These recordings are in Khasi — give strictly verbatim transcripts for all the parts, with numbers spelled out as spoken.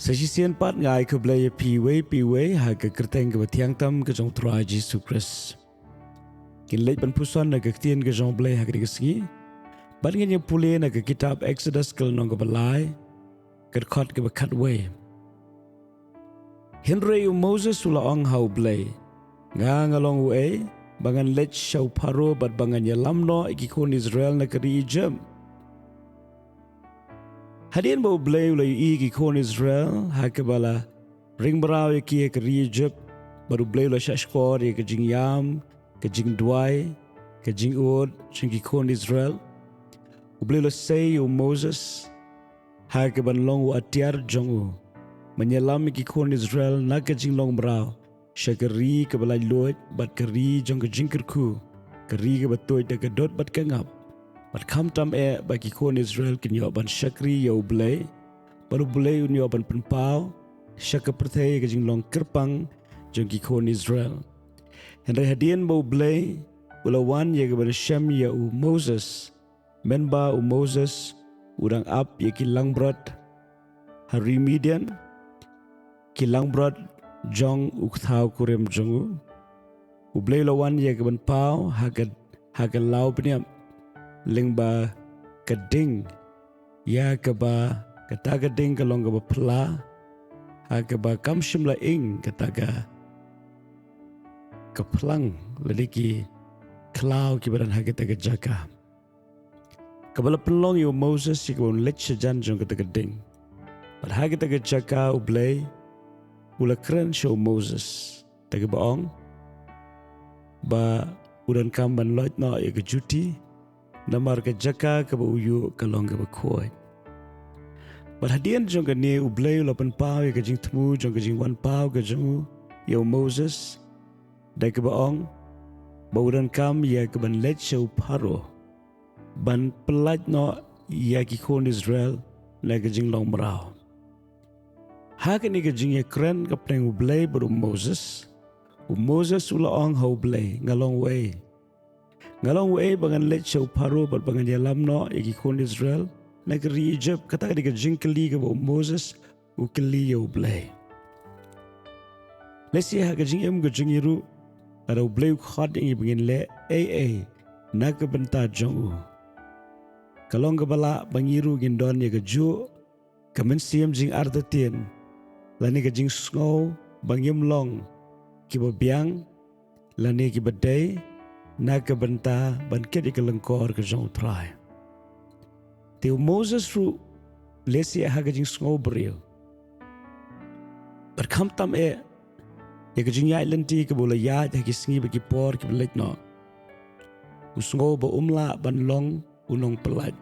Sa shisien pat nga ai khublei ïa phi uwei pa uwei ha ka kyrteng kaba thiang tam ka jong u Trai Jisu Khrist. Ngin leit ban puson na ka ktien ka jong u Blei ha kane ka sngi. Bad ngin ïa pule na ka kitab Exodus ka lynnong kaba lai, ka dkhot kaba khatwei. Hynrei u Moses u la ong ha u Blei, nga nga long uei ba ngan leit sha u Pharaoh bad ba ngan ïalam noh ïa ki khun Israel na ka ri Egypt? Hadien ba u Blei u la ïohi ïa ki khun Israel ha kaba la ring mraw ïa ki ha ka ri Egypt, bad u Blei u la shahshkor ïa ka jingïam, ka jingduwai, ka jingud jong ki khun Israel, u Blei u la sei ïa u Moses ha kaban long u atiar jong u ban ïalam ïa ki khun Israel na ka jinglong mraw sha ka ri kaba laitluid bad ka ri jong ka jingkyrkhu, ka ri kaba tuid da ka dud bad ka ngap. Bad khamtam eh ba ki khun Israel kin ïoh ban shakri ïa u Blei, bad u Blei un ïoh ban pynpaw sha ka pyrthei ka jinglong kyrpang jong ki khun Israel. Hynrei hadien ba u Blei u la wan ïa kaban shem ïa u Moses, mynba u Moses u dang ap ïa ki langbrot ha ri Midian, ki langbrot jong u kthaw kurim jong u, u Blei u la wan ïa kaban paw ha ka, ha ka law bniap lyngba ka ding, ïa kaba kata ka ding ka long kaba pla, ha kaba kam shym la ing kata ka, ka phlang lane ki khlaw kiba don ha kata ka jaka, kaba la pynlong ïa u Moses ïa kaban leit shajan jong kata ka ding. Bad ha kata ka jaka u Blei u la kren sha u Moses da kaba ong ba u donkam ban loit noh ïa ka juti, namar ka jaka kaba u ïoh ka long kaba khuid. Bad hadien jong kane u Blei u la pynpaw ïa ka jingthmu jong ka jingwan paw ka jong u ïa u Moses da kaba ong ba u donkam ïa kaban leit sha u Pharaoh ban pyllait noh ïa ki khun Israel na ka jinglong mraw. Ha kane ka jingïakren ka pdeng u Blei bad u Moses, u Moses u la ong ha u Blei, nga long uei? Nga long uei ba ngan leit sha u Pharaoh bad ba ngan ïalam noh ïa ki khun Israel na ka ri Egypt? Kata ka dei ka jingkylli kaba u Moses u kylli ïa u Blei. Lehse ha ka jingim ka jong ngi ruh, lada u Blei u khot ïa ngi ba ngin leh ei ei na ka bynta jong u, ka long kaba lah ba ngi ruh ngin don ïa kajuh ka mynsiem jingartatien lane ka jingsngew ba ngim long kiba biang lane kiba dei na ka bynta ban kit ïa ka lyngkor ka jong u Trai. Te u Moses ruh lehse ha ka jingsngew briew, bad khamtam eh ïa ka jingïaid lynti kaba u la ïaid ha ki sngi bad ki por kiba leit noh, u sngew ba um lah ban long u nongpyllait,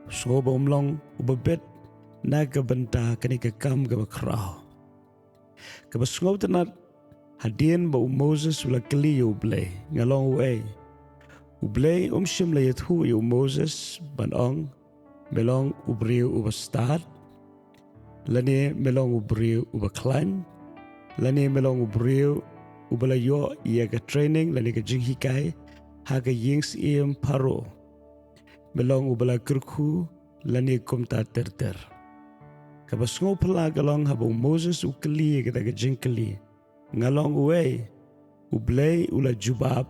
u sngew ba um long uba bit na ka bynta kane ka kam kaba khraw. Kaba sngewtynnat, hadien ba u Moses u la kylli ïa u Blei, nga long uei, u Blei um shym la ïathuh ïa u Moses ban ong, me long u briew uba stad, lane me long u briew uba khlaiñ, lane me long u briew uba la ïoh ïa ka training lane ka jinghikai ha ka ïing syiem Pharaoh, me long uba la kyrkhu, lane kumta ter ter. Kaba sngewphylla ka long haba u Moses u kylli ïa kata ka jingkylli, nga long uei, u Blei u la jubab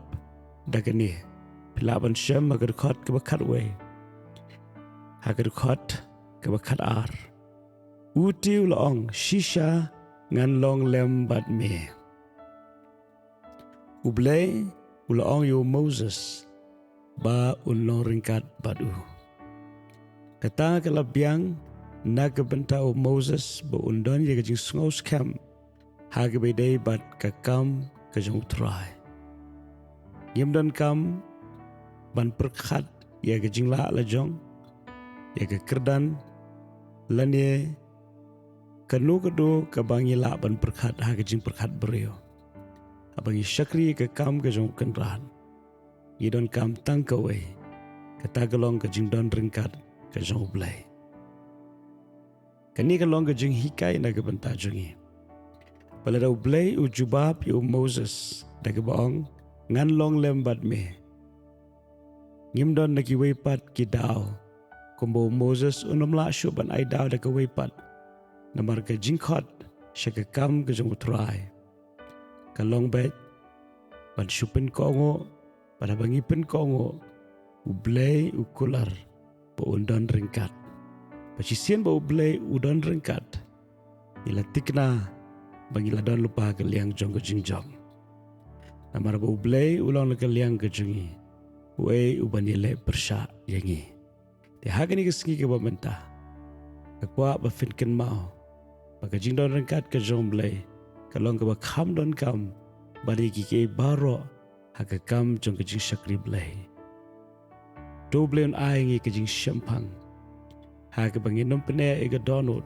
da kane. Phi lah ban shem ha ka dkhot kaba khatwei, ha ka dkhot kaba khatar, u te u la ong, shisha ngan long lem bad me. U Blei u la ong ïa u Moses ba un long ryngkat bad u. Kata ka la biang na ka bynta u Moses ba un don ïa ka jingsngew skhem ha kaba ïadei bad ka kam ka jong u Trai. Ngim donkam ban pyrkhat ïa ka jinglah la jong, ïa ka kyrdan, lane kano kano kaba ngi lah ban pyrkhat ha ka jingpyrkhat briew. Haba ngi shakri ïa ka kam ka jong u Kynrad, ngi donkam tang kawei, kata ka long ka jingdon ryngkat ka jong u Blei. Kane ka long ka jinghikai na ka bynta jong ngi. Ba lada u Blei u jubab ïa u Moses da kaba ong, ngan long lem bad me, ngim don na kiwei pat ki daw kumba u Moses un ym lah shuh ban ai daw da kawei pat. Namar ka jingkhot sha ka kam ka jong U Trai ka long beit ban shu pynkohnguh, bad haba ngi pynkohnguh, U Blei u kular ba un don ryngkat. Bad shisien ba U Blei u don ryngkat, ngi la thikna ba ngi la don lypa ka liang jong ka jingjop. Namar ba U Blei u long na ka liang ka jong ngi, uei uban ïaleh pyrshah ïa ngi? Te ha kane ka sngi kaba mynta, nga kwah ba phin kynmaw ba ka jingdon ryngkat ka jong U Blei ka long kaba kham donkam bad ïa kiei kiei baroh ha ka kam jong ka jingshakri Blei. To U Blei un ai ngi ka jingshemphang ha kaba ngin ym pyneh ïa ka dohnud.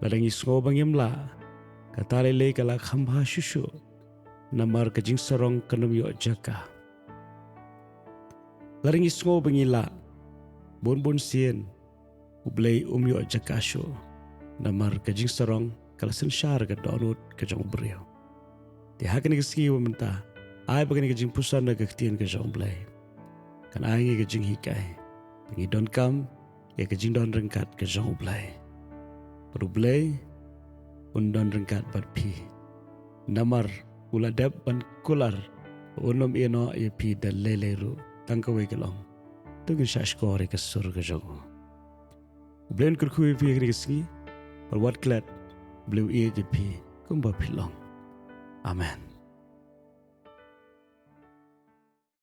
Lada ngi sngew ba ngim lah, kata lei lei ka la kham bha shuh shuh, namar ka jingsarong kan ym ïoh jaka. Lada ngi sngew ba ngi lah, bun bun sien U Blei um ïoh jaka shuh, namar ka jingsarong ka la synshar ka dohnud ka jong u briew. Te ha kane ka sngi ba mynta, ai ba kane ka jingpuson na ka ktien ka jong U Blei kan ai ngi ka jinghikai ba ngi donkam ïa ka jingdon ryngkat ka jong U Blei. Bad U Blei un don ryngkat bad phi, namar u la dep ban kular ba un ym ïehnoh ïa phi da lei lei ruh. Tang kawei ka long, to ngin shah shkor ïa ka sur ka jong u. U Blei un kyrkhu ïa phi ha kane ka sngi, bad wat klet, U Blei u ïeit ïa phi kumba phi long. Amen.